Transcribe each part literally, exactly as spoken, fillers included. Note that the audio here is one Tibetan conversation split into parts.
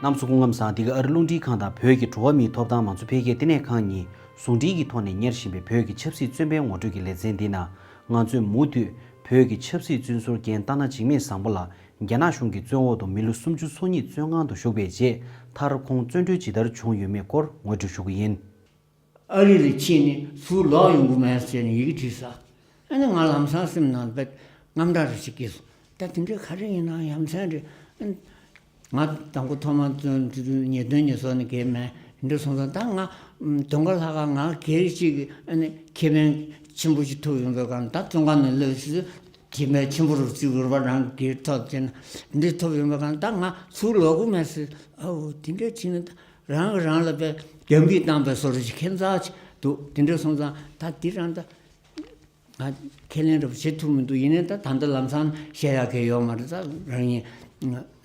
རྣམ་པ་ཚོ་སྐུ་ཁམས་བཟང་། འདི་ག་ཨ་རི་རླུང་འཕྲིན་ཁང་དང་བོད་ཀྱི་འགྲོ་བ་མིའི་ཐོབ་ཐང་མང་གཙོ་འཕེལ་རྒྱས་ལྟེ་གནས་ཁང་གཉིས་ཟུང་འབྲེལ་གྱི་ཐོག་ནས་གཉེར་བཞིན་པའི་བོད་ཀྱི་ཆབ་སྲིད་བཙོན་པའི་ངོ་སྤྲོད་ཀྱི་ལེ་ཚན་འདི་ནང་། ང་ཚོས་མུ་མཐུད་བོད་ཀྱི་ཆབ་སྲིད་བཙོན་ཟུར་རྒན་སྟག་སྣ་འཇིགས་མེད་བཟང་པོ་ལགས་རྒྱ་ནག་གཞུང་གི་བཙོན་འོག་ཏུ་མི་ལོ་སུམ་ཅུ་སོ་གཉིས་བཙོན་ཁང་དུ་བཞུགས་པའི་རྗེས། མཐར་ཁོང་བཙོན་གྲོལ་ཇི་ལྟར་བྱུང་ཡོད་མེད་སྐོར་ངོ་སྤྲོད་ཞུ་གི་ཡིན། ཨ་རི་ལ་ཕྱིན་ནས་ཚུར་ལོག་ཡོང་གི་མེད་ཟེར་ནས་ཡི་གེ་བྲིས་ས། ཨ་ནི་ང་ལམ་སང་སེམས་ནང་དཔེ་དངངས་སྐྲག་རེ་ཞིག་སྐྱེས་སོང་། ད་དེ་འདྲའི་ག་རེ་ཡིན་ན་ཡ་མཚན་རེད། ཨ་ནི་ང་དང་པོ་ཐོག་མར་བཙོན་ཉེས་དོན་ཉེས་གསོག་ནས་བརྒལ་མེད། དེ་འདྲ་སོང་ཙང་ད་ང་དོན་ག་ལྷག་ག་ང་སྒེར་གཅིག་གི་ཨ་ནི་ཁེ་ཕན་ཆེན་པོ་ཞིག་ཐོབ་ཡོང་བའི་སྒང་ད་བཙོན་ཁང་ནང་སླེབས་སུ་ཁེ་ཕན་ཆེན་པོ་རུ་བརྩི་དགོས་པ་རང་སྒེར་ཐོག་བྱས་ན་འདི་ཐོབ་ཡོང་བའི་སྒང་ད་ང་ཚུར་ལོག་གི་མེད་ཟེར། ཨའོ་དེ་འདྲ་བྱས་ན་ད། རང་གིས་རང་ལ་དཔེ་རྒྱབ་འགལ་བཏང་བའི་བཟོ་འདྲ་ཞིག་ཁྱད་མཚར་ཅིག་འདུག་དེ་འདྲ་སོང་ཙང་ད་འདི་རང་ད་ང་ཁས་ལེན་རེ་བྱེད་ཐུབ་མི་འདུག་ཡིན་ནའི་ད་ད་ལྟ་ལམ་སང་བཤད་ཡག་གི་ཡོད་མ་རེད། ད་རང་ཉིད་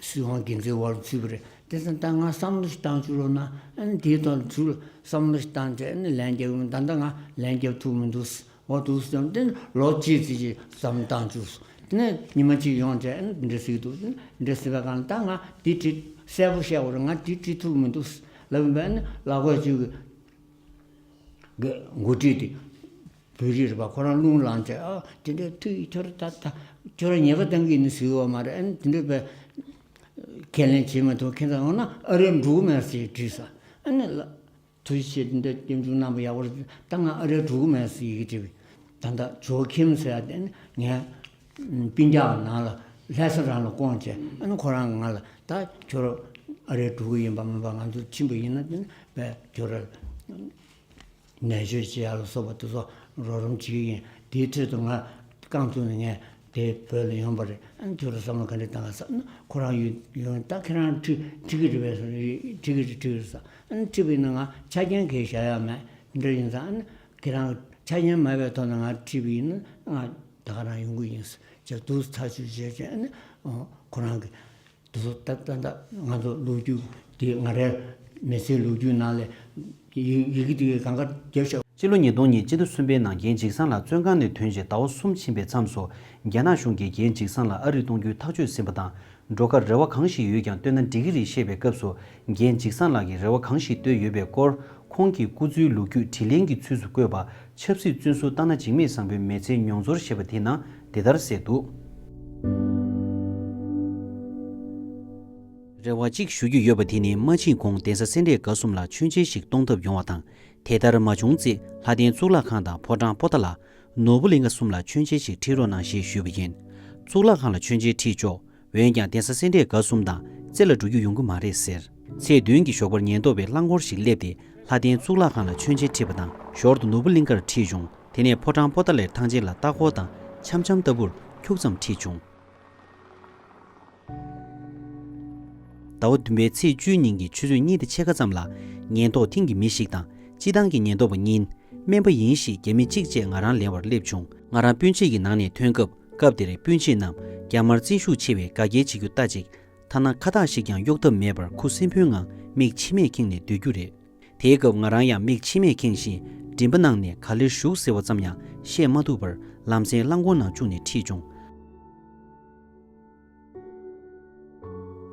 སྲིད་དབང་སྒེར་འཛིན་འོག་ལ་ཚུད་པ་རེད། དེ་ཙང་ད་ང་བསམ་བློ་ཞིག་བཏང་བཅུག་རོགས་གནང་། ཨ་ནི་དེའི་ཐོག་ཚུར་བསམ་བློ་ཞིག་བཏང་བྱས་ཨ་ནི་ལན་རྒྱག་གི་མིན། ད་ལྟ་ང་ལན་རྒྱབ་ཐུབ་མི་འདུག་འོ་འདུག་སེ་བསམ་དེ་ལོ་གཅིག་ཙམ་ཞིག་བསམ་བཏང་བཅུག་སོང་། དེ་ནས་ཉི་མ་གཅིག་ཡོང་བྱས་ཨ་ནི་འདི་འདྲ་ཟེར་གྱི་འདུག་འདི་འདྲ་ཟེར་བའི་སྒང་ད་ང་འདི་བྲིས་གསལ་པོ་བཤད་དགོས་རེད། ང་འདི་བྲིས་ཐུབ་མི་འདུག་ལབ་པ་ཡིན་པས་ཨ་ནི་ལག་པ་གཅིག་གི་འགོ་ཁྲིད་དེ་བོད་རིགས་རེད་པ། ཁོ་རང་རླུང་ལངས་བྱས་ཨ་དེ་འདྲ་ཐུག་ཡིན། ཁྱོད་རང་ད་ད་ཁྱོད་རང་ཉེས་པ་གཏང་གི་ཡིན་ཟེར་གྱི་ཡོད་མ་རེད། ཨ་ནི་དེ་འདྲ་བས་ཁས་ལེན་བྱེད་མ་ཐུབ། ཁྱེད་ཚོ་འོ་ན་ཨ་རིར་འགྲོ་གི་མེད་ཟེར་བྲིས་ས། ཨ་ནི་ལ། ཐུགས་རྗེ་ཆེ། འདི་འདྲ་སྐྱབས་འཇུག་གནང་བ་ཡག་པོ་རེད། ད་ང་ཨ་རིར་འགྲོ་གི་མེད་ཟེར་ཡི་གེ་བྲིས་པས། ད་ལྟ་ཇོ་ཁིམ་ཟེར་ཡ་དེ་ནི་ངའི་སྤུན་ཀྱག་ནང་ལ་ལྷ་ས་རང་ལ་བསྐོངས་བྱས། ཨ་ནི་ཁོ་རང་ང་ལ་ད་ཁྱོད་ཨ་རིར་འགྲོ་གི་ཡིན་པ་མིན་པ་ང་ཚོ་ཕྱིན་པ་ཡིན་ན་དེ་ནི་བས་ཁྱོད་ར་ནད་བཅོས་བྱེད་ཡ་ལ་སོགས་པ་དེ་ཚོ་རོགས་རམ་བྱེད་ཀྱི་ཡིན། དེའི་ཁྲོད་དུ་ང་རྐང་བཙུགས་ནས་ངས་དེ་བོད་ལ་ཡོང་པ་རེད། ཨ་ནི་ཁྱོད་ར་བསམ་བློ་ག་འདྲ་བཏང་ག་ཟེར་ན་ཁོ་རང་ཡོད་ཡོང་ད་ཁྱེད་རང་ཁྲིད་ཁྲིད་ཀྱི་རེད་པས། ཁྲིད་ཀྱི་རེད་ཁྲིད་ཀྱི་རེད་ཟེར། ཨ་ནི་ཁྲིད་པ་ཡིན་ན་ང་ཆ་རྐྱེན་གང་ཡང་བཞག་ཡ་མེད། འདི་འདྲ་ཡིན་ཙང་ཨ་ནི་ཁྱེད་རང་ཆ་རྐྱེན་མེད་པའི་ཐོག་ནས་ང་ཁྲིད་པ་ཡིན་ན་ང་ད་ག་རང་ཡོང་གི་ཡིན་ཟེར་འདུག་ཐག་གཅོད་བྱས་བྱས། ཨ་ནི་ཁོ་རང་གི་དེ་ཚོ་ད་ད་ད་ང་ཚོ་ལོ་རྒྱུས་དེ་ང་རའི་མི་ཚེའི་ལོ་རྒྱུས་ནང་ལས་ཡི་ཡི་གེ་དེ་གི་གང་ག་རྒྱབ་ཤོག་སྤྱི་ལོ་ཉིས་སྟོང་གཉིས་སྤྱི་ཟླ་གསུམ་པའི་ནང་རྒན་འཇིགས་བཟང་ལགས་བཙོན་ཁང་ནས་ཐོན་རྗེས་ཟླ་བ་གསུམ་ཕྱིན་པའི་མཚམས་སུ་རྒྱ་ནག་གཞུང་གིས་རྒན་འཇིགས་བཟང་ལགས་ཨ་རིར་གཏོང་རྒྱུའི་ཐག་གཅོད་ཟིན་པ་དང་། འགྲོ་ཁར་རེ་བ་གང་ཞིག་ཡོད་ཀྱང་བཏོན་ན་འགྲིག་གི་རེད་བཤད་པའི་སྐབས་སུ། རྒན་འཇིགས་བཟང་ལགས་ཀྱིས་རེ་བ་གང་ཞིག་བཏོན་ཡོད་པའི་སྐོར། ཁོང་གི་སྐུ་ཚེའི་ལོ་རྒྱུས་དྲིས་ལན་གྱི་ཚུལ་དུ་བཀོད་པ། ཆབ་སྲིད་བཙོན་ཟུར་སྟག་སྣ་འཇིགས་མེད་བཟང་པོའི་མི་ཚེའི་མྱོང་ཚོར་ཞེས་པ་དེའི་ནང་དེ་ལྟར་གསལ་འདུག་རེ་བ་གཅིག་ཞུ་རྒྱུ་ཡོད་པ་དེ་ནི་མ་ཕྱིན་གོང་གདན་ས་སེ་འབྲས་དགའ་གསུམ་ལ་མཆོད་མཇལ་ཞིག་གཏོང་ཐབས་ཡོང་བ་དང་། དེ་ལྟར་མ་བྱུང་ཚེ་ལྷ་ལྡན་གཙུག་ལག་ཁང་དང་ཕོ་བྲང་པོ་ཏཱ་ལ། ནོར་བུ་གླིང་ག་གསུམ་ལ་མཆོད་མཇལ་ཞིག་ཁྲིད་རོགས་གནང་ཞེས་ཞུས་པ་ཡིན། གཙུག་ལག་ཁང་ལ་མཆོད་མཇལ་ཁྲིད་ཆོག་འོན་ཀྱང་གདན་ས་སེ་འབྲས་དགའ་གསུམ་དང་རྩེ་ལ་འགྲོ་རྒྱུ་ཡོང་གི་མ་རེད་ཟེར། ཚེས་བདུན་གྱི་ཞོགས་པར་ཉེན་རྟོག་པས་རླངས་འཁོར་ཞིག་སླེབས་ཏེ་ལྷ་ལྡན་གཙུག་ལག་ཁང་ལ་མཆོད་མཇལ་ཁྲིད་པ་དང་། ཞོར་དུ་ནོར་བུ་གླིང་གར་ཁྲིད་བྱུང་། དེ་ནས་ཕོ་བྲང་པོ་ཏཱ་ལའི་ཐང་ཆེན་ལ་ལྟ་སྐོར་དང་འཆམ་འཆམ་ལྟ་བུར་ཁྱུག་ཙམ་ཁྲིད་བྱུང་། ཟླ་བ་བདུན་པའི་ཚེས་བཅུའི་ཉིན་གྱི་ཆུ་ཚོད་གཉིས་དང་ཕྱེད་ཀ་ཙམ་ལ་ཉེན་རྟོག་ཐིང་གི་མི་ཞིག་དང་སྤྱི་བཏང་གི་ཉེན་རྟོག་པ་གཉིས། སྨན་པ་ཡིན་ཞེས་རྒྱ་མི་གཅིག་བཅས་ང་རང་ལེན་པར་སླེབས་བྱུང་། ང་རང་སྤུན་མཆེད་ཀྱི་ནང་ནས་ཐོན་སྐབས། སྐབས་དེར་སྤུན་མཆེད་རྣམས་རྒྱ་དམར་བཙན་ཤུགས་ཆེ་བས་དགའ་སྐྱེལ་བྱེད་རྒྱུ་ལྟ་ཅིག་ཐ་ན་ཁ་བཏགས་ཤིག་ཀྱང་གཡོག་ཐབས་མེད་པར་ཁུ་སིམ་པོའི་ངང་མིག་མཆི་མས་ཁེངས་ནས་སྡོད་རྒྱུ་རེད། དེའི་སྐབས་ང་རང་ཡང་མིག་མཆི་མས་ཁེངས་ཤིང་མགྲིན་པ་ནང་ནས་ག་ལེར་བཞུགས་ཟེར་བ་ཙམ་ཡང་བཤད་མ་ཐུབ་པར་ལམ་སེང་རླངས་འཁོར་ནང་བཅུག་ནས་ཁྲིད་བྱུང་།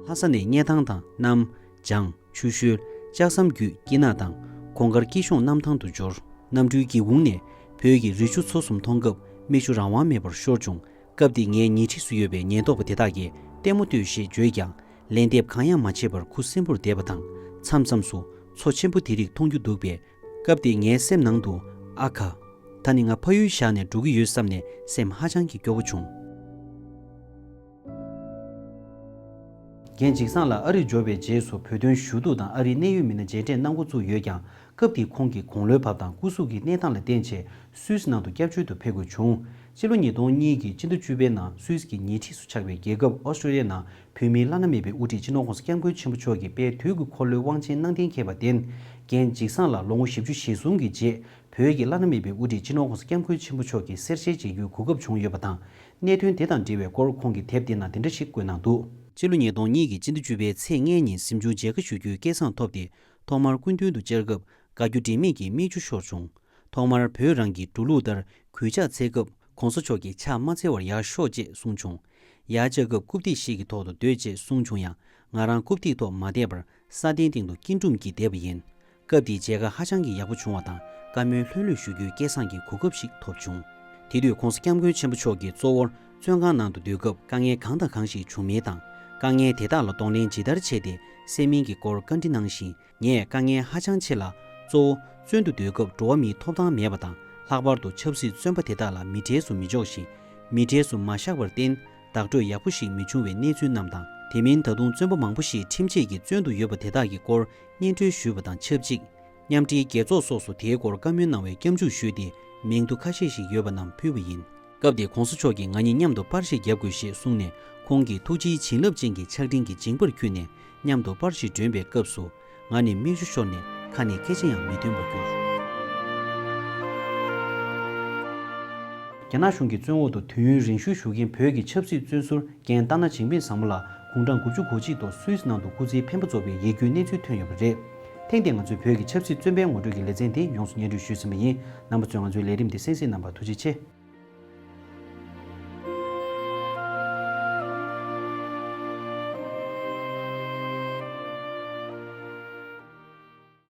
ལྷ་ས་ནས་སྙེ་ཐང་དང་གནམ། བྱང་། ཆུ་ཤུལ། ལྕགས་ཟམ་བརྒྱུད་སྐྱིད་ནག་དང་གོང་དཀར་སྐྱིད་གཤོངས་གནམ་ཐང་དུ་འབྱོར། གནམ་གྲུའི་སྒེའུ་ཁུང་ནས་བོད་ཀྱི་རི་ཆུ་མཚོ་གསུམ་མཐོང་སྐབས་མིག་ཆུ་རང་དབང་མེད་པར་ཤོར་བྱུང་། སྐབས་དེ་ངའི་ཉེ་འཁྲིས་སུ་ཡོད་པའི་ཉེན་རྟོག་པ་དེ་དག་གིས་ལྟད་མོ་ལྟོས་ཞེས་བརྗོད་ཀྱང་ལན་འདེབས་གང་ཡང་མ་བྱས་པར་ཁུ་སིམ་པོར་བསྡད་པ་དང་། མཚམས་མཚམས་སུ་མཚོ་ཆེན་པོ་དེ་རིགས་མཐོང་རྒྱུ་འདུག་པས། སྐབས་དེ་ངའི་སེམས་ནང་དུ། ཨ་ཁ། ད་ནི་ང་ཕ་ཡུལ་བཞག་ནས་འགྲོ་གི་ཡོད་བསམ་ནས་སེམས་ཧ་ཅང་གི་སྐྱོ་བོ་བྱུང་། རྒན་འཇིགས་བཟང་ལགས་ཨ་རིར་འབྱོར་བའི་རྗེས་སུ་བོད་དོན་ཞུ་གཏུག་དང་ཨ་རིའི་གནད་ཡོད་མི་སྣ་མཇལ་འཕྲད་གནང་འགོ་བཙུགས་ཡོད་ཀྱང་། སྐབས་དེའི་ཁོང་གི་དགུང་ལོའི་བབས་དང་སྐུ་གཟུགས་ཀྱི་གནས་སྟངས་ལ་བརྟེན་བྱས་སུད་སི་ནང་དུ་སྐྱབས་བཅོལ་དུ་ཕེབས་དགོས་བྱུང་། སྤྱི་ལོ་ཉིས་སྟོང་གཉིས་ཀྱི་སྤྱི་ཟླ་བཅུ་པའི་ནང་སུད་སི་གི་ཉེ་འཁྲིས་སུ་ཆགས་པའི་རྒྱལ་ཁབ་ཨོ་སི་ཀྲོ་ལི་ཡ་ནང་བོད་མིའི་བླ་ན་མེད་པའི་དབུ་ཁྲིད་སྤྱི་ནོར་༸གོང་ས་༸སྐྱབས་མགོན་ཆེན་པོ་མཆོག་གིས་དཔལ་དུས་ཀྱི་འཁོར་ལོའི་དབང་ཆེན་གནང་གཏན་འཁེལ་བར་བརྟེན། རྒན་འཇིགས་བཟང་ལགས་ལོ་ངོ་བཞི་བཅུ་ཞེ་གསུམ་གྱི་རྗེས། བོད་ཀྱི་བླ་ན་མེད་པའི་དབུ་ཁྲིད་སྤྱི་ནོར་༸གོང་ས་༸སྐྱབས་མགོན་ཆེན་པོ་མཆོག་གི་གསེར་ཞལ་མཇལ་རྒྱུའི་གོ་སྐབས་བྱུང་ཡོད་པ་དང་། གནད་དོན་དེ་དང་འབྲེལ་བའི་སྐོར་ཁོང་གིས་དེབ་དེ་ནང་འདི་འདྲ་ཞིག་བཀོད་གནང་འདུག་སྤྱི་ལོ་ཉིས་སྟོང་གཉིས་ཀྱི་སྤྱི་ཟླ་བཅུ་པའི་ཚེས་ལྔའི་ཉིན་གཟིམ་ཆུང་མཇལ་ཁ་ཞུ་རྒྱུའི་སྐལ་བཟང་ཐོབ་སྟེ། ཐོག་མར་སྐུ་མདུན་དུ་བཅར་སྐབས་དགའ་སྐྱོ་དྲན་མེད་ཀྱིས་མིག་ཆུ་ཤོར་བྱུང་། ཐོག་མར་བོད་རང་གི་འགྲོ་ལུགས་ལྟར་གོས་ཕྱག་འཚལ་སྐབས་༸གོང་ས་མཆོག་གིས་ཕྱག་མ་འཚལ་བར་ཡར་ཤོག་ཅེས་གསུངས་བྱུང་། ཡར་བཅར་སྐབས་རྐུབ་སྟེགས་ཤིག་གི་ཐོག་ཏུ་སྡོད་ཅེས་གསུངས་བྱུང་ཡང་ ང་རང་རྐུབ་སྟེགས་ཐོག་མ་བསྡད་པར་ས་གདན་སྟེང་དུ་སྐྱིལ་ཀྲུང་གིས་བསྡད་པ་ཡིན། སྐབས་དེའི་མཇལ་ཁ་ཧ་ཅང་གི་ཡག་པོ་བྱུང་བ་དང་བཀའ་མོལ་ལྷོད་ལྷོད་ཞུ་རྒྱུའི་སྐལ་བཟང་གི་གོ་སྐབས་ཤིག་ཐོབ་བྱུང་། དེ་དུས་༸གོང་ས་༸སྐྱབས་མགོན་ཆེན་པོ་མཆོག་གིས་གཙོ་བོར་བཙོན་ཁང་ནང་དུ་སྡོད་སྐབས་དཀའ་ངལ་གང་དང་གང་ཞིག་བྱུང་མིན་དང་། དཀའ་ངལ་དེ་དག་ལ་གདོང་ལེན་ཇི་ལྟར་བྱས་ཏེ་སེལ་མིན་གྱི་སྐོར་བཀའ་འདྲི་གནང་ཞིང་། ངས་དཀའ་ངལ་ཧ་ཅང་ཆེ་ལ། གཙོ་བོ་བཙོན་དུ་སྡོད་སྐབས་འགྲོ་བ་མིའི་ཐོབ་ཐང་མེད་པ་དང་། ལྷག་པར་དུ་ཆབ་སྲིད་བཙོན་པ་དེ་དག་ལ་མི་གྲལ་སུ་མི་འཇོག་ཞིང་། མི་གྲལ་སུ་མ་བཞག་པར་བརྟེན། བདག་སྤྲོད་ཡག་པོ་ཞིག་མི་བྱུང་བའི་གནས་ཚུལ་རྣམས་དང་། དེ་མིན་ད་དུང་བཙོན་པ་མང་པོ་ཞིག་ཁྲིམས་ཆད་ཀྱིས་བཙོན་དུ་ཡོད་པ་དེ་དག་གི་སྐོར་སྙན་སྒྲོན་ཞུས་པ་དང་ཆབས་ཅིག་མཉམ་འབྲེལ་རྒྱལ་ཚོགས་སོགས་སུ་དེའི་སྐོར་བཀའ་མོལ་གནང་བའི་སྐྱབས་འཇུག་ཞུས་ཏེ། མིང་ཐོ་ཁ་ཤས་ཤིག་ཡོད་པ་རྣམས་ཕུལ་བ་ཡིན། སྐབས་དེར་༸གོང་ས་མཆོག་གིས་ང་གཉིས་མཉམ་དུ་པར་ཞིག་བརྒྱབ་དགོས་ཞེས་གསུངས་ནས། ཁོང་གིས་ཐུགས་རྗེའི་བྱིན་རླབས་ཅན་གྱི་ཕྱག་སྤྲིན་གྱི་མཇིང་པར་འཁྱུད་ནས་མཉམ་དུ་པར་ཞིག་སྒྲོན་པའི་སྐབས་སུ། ང་ནི་མིག་ཆུ་ཤོར་ནས་ཁ་ནས་སྐད་ཆ་ཡང་མི་ཐོན་པར་གྱུར། རྒྱ་ནག་གཞུང་གི་བཙོན་འོག་ཏུ་དུས་ཡུན་རིང་ཤོས་བཞུགས་མཁན་བོད་ཀྱི་ཆབ་སྲིད་བཙོན་ཟུར་རྒན་ཏཱ་ན་ཅིང་ཕིན་བཟང་མོ་ལགས་དགུང་གྲངས་དགུ་བཅུ་གོ་གཅིག་ཐོག་སུད་སི་ནང་དུ་སྐུ་ཚེའི་འཕེན་པ་རྫོགས་པའི་ཡིད་སྐྱོའི་གནས་ཚུལ་ཐོན་ཡོད་པ་རེད། ཐེངས་འདིར་ང་ཚོས་བོད་ཀྱི་ཆབ་སྲིད་བཙོན་པའི་ངོ་སྤྲོད་ཀྱི་ལེ་ཚན་དེ་ཡོངས་སུ་སྙན་སྒྲོན་ཞུས་ཟིན་པ་ཡིན། རྣམ་པ་ཚོས་ང་ཚོའི་ལས་རིམ་འདི་གསན་གཟིགས་གནང་བར་ཐུགས་རྗེ་ཆེ།